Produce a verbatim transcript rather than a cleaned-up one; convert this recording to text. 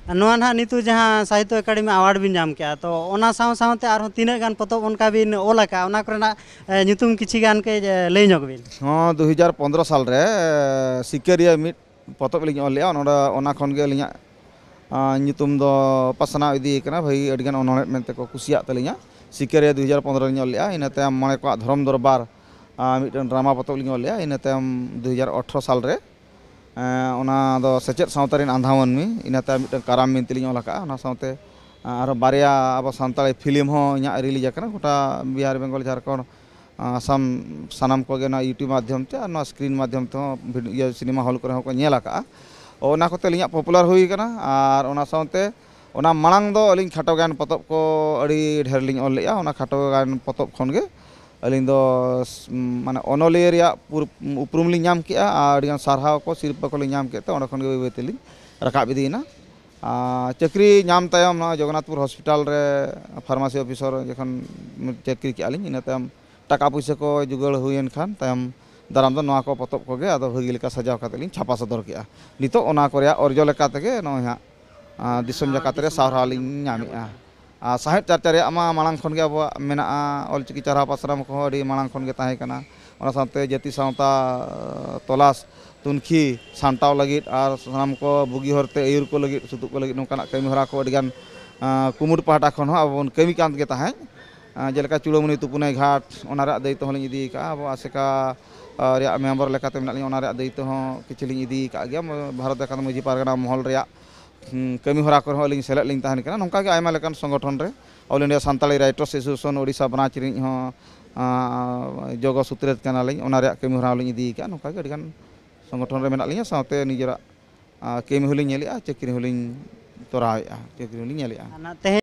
ᱟᱨ ᱱᱚᱣᱟ ᱱᱟᱦᱟᱜ ᱱᱤᱛᱚᱜ ᱡᱟᱦᱟᱸ ᱥᱟᱦᱤᱛᱛᱚ ᱮᱠᱟᱰᱮᱢᱤ ᱟᱣᱟᱨᱰ ᱵᱤᱱ ᱧᱟᱢ ᱠᱮᱜᱼᱟ, ᱛᱚ ᱚᱱᱟ ᱥᱟᱶ ᱥᱟᱶᱛᱮ ᱟᱨᱦᱚᱸ ᱛᱤᱱᱟᱹᱜ ᱜᱟᱱ ᱯᱚᱛᱚᱵ ᱚᱱᱠᱟ ᱵᱤᱱ ᱚᱞ ᱟᱠᱟᱫᱼᱟ, ᱚᱱᱟ ᱠᱚᱨᱮᱱᱟᱜ ᱮ, ᱧᱩᱛᱩᱢ ᱠᱤᱪᱷᱤ ᱜᱟᱱ ᱠᱟᱹᱡ ᱮ, ᱞᱟᱹᱭ ᱧᱚᱜ ᱵᱤᱱ? ᱦᱚᱸ, ᱫᱩ ᱦᱟᱡᱟᱨ ᱯᱚᱱᱫᱽᱨᱚ ᱥᱟᱞ ᱨᱮ ᱮ, ᱥᱤᱠᱟᱹᱨᱤᱭᱟᱹ ᱢᱤᱫ ᱯᱚᱛᱚᱵ ᱞᱤᱧ ᱚᱞ ᱞᱮᱜᱼᱟ᱾ ᱚᱱᱟ, ᱚᱱᱟ ᱠᱷᱚᱱ ᱜᱮ ᱟᱹᱞᱤᱧᱟᱜ ᱟ, ᱧᱩᱛᱩᱢ ᱫᱚ ᱯᱟᱥᱱᱟᱣ ᱤᱫᱤ ᱠᱟᱱᱟ᱾ ᱵᱷᱟᱹᱜᱤ ᱟᱹᱰᱤᱜᱟᱱ ᱚᱱᱚᱬᱦᱮ ᱢᱮᱱᱛᱮ ᱠᱚ ᱠᱩᱥᱤᱭᱟᱜ ᱛᱟᱹᱞᱤᱧᱟ᱾ ᱥᱤᱠᱟᱹᱨᱤᱭᱟᱹ ᱫᱩ ᱦᱟᱡᱟᱨ ᱯᱚᱱᱫᱽᱨᱚ ᱞᱤᱧ ᱚᱞ ᱞᱮᱜᱼᱟ᱾ ᱤᱱᱟᱹ ᱛᱟᱭᱚᱢ ᱢᱚᱬᱮ ᱠᱚᱣᱟᱜ ᱫᱷᱚᱨᱚᱢ ᱫᱚᱨᱵᱟᱨ, ᱟ, ᱢᱤᱫᱴᱟᱝ ᱰᱨᱟᱢᱟ ᱯᱚᱛᱚᱵ ᱞᱤᱧ ᱚᱞ ᱞᱮᱜᱼᱟ᱾ ᱤᱱᱟᱹ ᱛᱟᱭᱚᱢ ᱫᱩ ᱦᱟᱡᱟᱨ ᱟᱴᱷᱨᱚ ᱥᱟᱞ ᱨᱮ ᱮᱸ, ᱚᱱᱟ ᱫᱚ ᱥᱮᱪᱮᱫ ᱥᱟᱶᱛᱟ ᱨᱮᱱ ᱟᱸᱫᱷᱟ ᱢᱟᱹᱱᱢᱤ, ᱤᱱᱟᱹ ᱛᱟᱭᱚᱢ ᱢᱤᱫᱴᱟᱝ ᱠᱟᱨᱟᱢ ᱵᱤᱱᱛᱤ ᱞᱤᱧ ᱚᱞ ᱟᱠᱟᱫᱼᱟ᱾ ᱚᱱᱟ ᱥᱟᱶᱛᱮ, ᱟᱸ, ᱟᱨᱦᱚᱸ ᱵᱟᱨᱭᱟ ᱟᱵᱚ ᱥᱟᱱᱛᱟᱲᱤ ᱯᱷᱤᱞᱢ ᱦᱚᱸ ᱤᱧᱟᱹᱜ ᱨᱤᱞᱤᱡᱽ ᱟᱠᱟᱱᱟ ᱜᱚᱴᱟ ᱵᱤᱦᱟᱨ, ᱵᱮᱝᱜᱚᱞ, ᱡᱷᱟᱲᱠᱷᱚᱸᱰ, ᱟᱸ, ᱟᱥᱟᱢ, ᱥᱟᱱᱟᱢ ᱠᱚᱜᱮ ᱱᱚᱣᱟ YouTube ᱢᱟᱫᱽᱫᱷᱚᱢ ᱛᱮ ᱟᱨ ᱱᱚᱣᱟ ᱥᱠᱨᱤᱱ ᱢᱟᱫᱽᱫᱷᱚᱢ ᱛᱮᱦᱚᱸ ᱵᱷᱤᱰ-, ᱤᱭᱟᱹ, ᱥᱤᱱᱮᱢᱟ ᱦᱚᱞ ᱠᱚᱨᱮ ᱦᱚᱸᱠᱚ ᱧᱮᱞ ᱟᱠᱟᱫᱼᱟ᱾ ᱚᱱᱟ ᱠᱚᱛᱮ ᱟᱹᱞᱤᱧᱟᱜ ᱯᱚᱯᱩᱞᱟᱨ ᱦᱩᱭ ᱟᱠᱟᱱᱟ᱾ ᱟᱨ ᱚᱱᱟ ᱥᱟᱶᱛᱮ ᱚᱱᱟ ᱢᱟᱲᱟᱝ ᱫᱚ ᱟᱹᱞᱤᱧ ᱠᱷᱟᱴᱚ ᱜᱟᱭᱟᱱ ᱯᱚᱛᱚᱵ ᱠᱚ ᱟᱹᱰᱤ ᱰᱷᱮᱨ ᱞᱤᱧ ᱚᱞ ᱞᱮᱜᱼᱟ᱾ ᱚᱱᱟ ᱠᱷᱟᱴᱚ ᱜᱟᱭᱟᱱ ᱯᱚᱛᱚᱵ ᱠᱷᱚᱱ ᱜᱮ ᱟᱹᱞᱤᱧ ᱫᱚ ᱥ-, ᱢᱟᱱᱮ ᱚᱱᱚᱞᱤᱭᱟᱹ ᱨᱮᱭᱟᱜ ᱯᱩᱨ-, ᱩᱯᱨᱩᱢ ᱞᱤᱧ ᱧᱟᱢ ᱠᱮᱜᱼᱟ ᱟᱨ ᱟᱹᱰᱤᱜᱟᱱ ᱥᱟᱨᱦᱟᱣ ᱠᱚ, ᱥᱤᱨᱯᱟᱹ ᱠᱚᱞᱤᱧ ᱧᱟᱢ ᱠᱮᱫ ᱛᱮ ᱚᱸᱰᱮ ᱠᱷᱚᱱ ᱜᱮ ᱵᱟᱹᱭ ᱵᱟᱹᱭ ᱛᱮᱞᱤᱧ ᱨᱟᱠᱟᱵ ᱤᱫᱤᱭᱮᱱᱟ᱾ ᱟᱨ ᱪᱟᱹᱠᱨᱤ ᱧᱟᱢ ᱛᱟᱭᱚᱢ ᱱᱚᱣᱟ ᱡᱚᱜᱚᱱᱱᱟᱛᱷᱯᱩᱨ ᱦᱚᱥᱯᱤᱴᱟᱞ ᱨᱮ ᱯᱷᱟᱨᱢᱟᱥᱤ ᱚᱯᱷᱤᱥᱟᱨ ᱡᱚᱠᱷᱚᱱ ᱪᱟᱹᱠᱨᱤ ᱠᱮᱜᱼᱟ ᱞᱤᱧ, ᱤᱱᱟᱹ ᱛᱟᱭᱚᱢ ᱴᱟᱠᱟ ᱯᱩᱭᱥᱟᱹ ᱠᱚ ᱡᱩᱜᱟᱹᱲ ᱦᱩᱭᱮᱱ ᱠᱷᱟᱱ ᱛᱟᱭᱚᱢ ᱫᱟᱨᱟᱢ ᱫᱚ ᱱᱚᱣᱟ ᱠᱚ ᱯᱚᱛᱚᱵ ᱠᱚᱜᱮ ᱟᱫᱚ ᱵᱷᱟᱹᱜᱤ ᱞᱮᱠᱟ ᱥᱟᱡᱟᱣ ᱠᱟᱛᱮ ᱞᱤᱧ ᱪᱷᱟᱯᱟ ᱥᱚᱫᱚᱨ ᱠᱮᱜᱼᱟ᱾ ᱱᱤᱛᱚᱜ ᱚᱱᱟ ᱠᱚ ᱨᱮᱭᱟᱜ ᱚᱨᱡᱚ ᱞᱮᱠᱟ ᱛᱮᱜᱮ ᱱᱚᱜᱼᱚᱭ ᱦᱟᱸᱜ ᱟᱨ ᱫᱤᱥᱚᱢ ᱡᱟᱠᱟᱛ ᱨᱮ ᱥᱟᱨᱦᱟᱣ ᱞᱤᱧ ᱧᱟᱢᱮᱜᱼᱟ᱾ ᱟᱨ ᱥᱟᱶᱦᱮᱫ ᱪᱟᱨᱪᱟ ᱨᱮᱭᱟᱜ ᱢᱟ ᱢᱟᱲᱟᱝ ᱠᱷᱚᱱ ᱜᱮ ᱟᱵᱚᱣᱟᱜ ᱢᱮᱱᱟᱜᱼᱟ, ᱚᱞᱪᱤᱠᱤ ᱪᱟᱨᱦᱟᱣ ᱯᱟᱥᱱᱟᱣ ᱠᱚᱦᱚᱸ ᱟᱹᱰᱤ ᱢᱟᱲᱟᱝ ᱠᱷᱚᱱ ᱜᱮ ᱛᱟᱦᱮᱸ ᱠᱟᱱᱟ᱾ ᱚᱱᱟ ᱥᱟᱶᱛᱮ ᱡᱟᱹᱛᱤ ᱥᱟᱶᱛᱟ, ᱟᱸ, ᱛᱚᱞᱟᱥ ᱛᱩᱱᱠᱷᱤ ᱥᱟᱢᱴᱟᱣ ᱞᱟᱹᱜᱤᱫ ᱟᱨ ᱥᱟᱱᱟᱢ ᱠᱚ ᱵᱩᱜᱤ ᱦᱚᱨᱛᱮ ᱟᱹᱭᱩᱨ ᱠᱚ ᱞᱟᱹᱜᱤᱫ, ᱥᱩᱛᱩᱜ ᱠᱚ ᱞᱟᱹᱜᱤᱫ ᱱᱚᱝᱠᱟᱱᱟᱜ ᱠᱟᱹᱢᱤ ᱦᱚᱨᱟ ᱠᱚ ᱟᱹᱰᱤᱜᱟᱱ, ᱟᱸ, ᱠᱩᱢᱩᱴ ᱯᱟᱦᱴᱟ ᱠᱷᱚᱱ ᱦᱚᱸ ᱟᱵᱚ ᱵᱚᱱ ᱠᱟᱹᱢᱤ ᱠᱟᱱ ᱜᱮ ᱛᱟᱦᱮᱸᱫ᱾ ᱟᱸ, ᱡᱮᱞᱮᱠᱟ ᱪᱩᱲᱟᱹᱢᱩᱱᱤ ᱛᱩᱯᱩᱱᱟᱹᱭ ᱜᱷᱟᱴ, ᱚᱱᱟ ᱨᱮᱭᱟᱜ ᱫᱟᱭᱤᱛᱛᱚ ᱦᱚᱸᱞᱤᱧ ᱤᱫᱤ ᱟᱠᱟᱫᱼᱟ᱾ ᱟᱵᱚ ᱟᱥᱮᱠᱟ, ᱟᱸ, ᱨᱮᱭᱟᱜ ᱢᱮᱢᱵᱟᱨ ᱞᱮᱠᱟᱛᱮ ᱢᱮᱱᱟᱜ ᱞᱤᱧ, ᱚᱱᱟ ᱨᱮᱭᱟᱜ ᱫᱟᱭᱤᱛᱛᱚ ᱦᱚᱸ ᱠᱤᱪᱷᱩ ᱞᱤᱧ ᱤᱫᱤ ᱟᱠᱟᱫ ᱜᱮᱭᱟ᱾ ᱵᱷᱟᱨᱚᱛ ᱡᱟᱠᱟᱛ ᱢᱟᱹᱡᱷᱤ ᱯᱟᱨᱜᱟᱱᱟ ᱢᱚᱦᱚᱞ ᱨᱮᱭᱟᱜ ᱦᱩᱸ, ᱠᱟᱹᱢᱤ ᱦᱚᱨᱟ ᱠᱚᱨᱮ ᱦᱚᱸ ᱟᱹᱞᱤᱧ ᱥᱮᱞᱮᱫ ᱞᱤᱧ ᱛᱟᱦᱮᱱ ᱠᱟᱱᱟ᱾ ᱱᱚᱝᱠᱟ ᱜᱮ ᱟᱭᱢᱟ ᱞᱮᱠᱟᱱ ᱥᱚᱝᱜᱚᱴᱷᱚᱱ ᱨᱮ, All India Santali Writers Association, Odisha branch ᱨᱤᱱᱤᱡ ᱦᱚᱸ, ᱟᱸ, ᱡᱚᱜᱚ ᱥᱩᱛᱨᱮᱛ ᱠᱟᱱᱟᱞᱤᱧ, ᱚᱱᱟ ᱨᱮᱭᱟᱜ ᱠᱟᱹᱢᱤ ᱦᱚᱨᱟ ᱦᱚᱸᱞᱤᱧ ᱤᱫᱤ ᱠᱟᱜᱼᱟ᱾ ᱱᱚᱝᱠᱟ ᱜᱮ ᱟᱹᱰᱤᱜᱟᱱ ᱥᱚᱝᱜᱚᱴᱷᱚᱱ ᱨᱮ ᱢᱮᱱᱟᱜ ᱞᱤᱧᱟ, ᱥᱟᱶᱛᱮ ᱱᱤᱡᱮᱨᱟᱜ, ᱟᱸ, ᱠᱟᱹᱢᱤ ᱦᱚᱸᱞᱤᱧ ᱧᱮᱞᱮᱜᱼᱟ, ᱪᱟᱹᱠᱨᱤ ᱦᱚᱸᱞᱤᱧ ᱛᱚᱨᱟᱣᱮᱜᱼᱟ, ᱪᱟᱹᱠᱨᱤ ᱦᱚᱸᱞᱤᱧ ᱧᱮᱞᱮᱜᱼᱟ᱾ ᱟᱨ ᱱᱟ-, ᱛᱮᱦᱮᱧ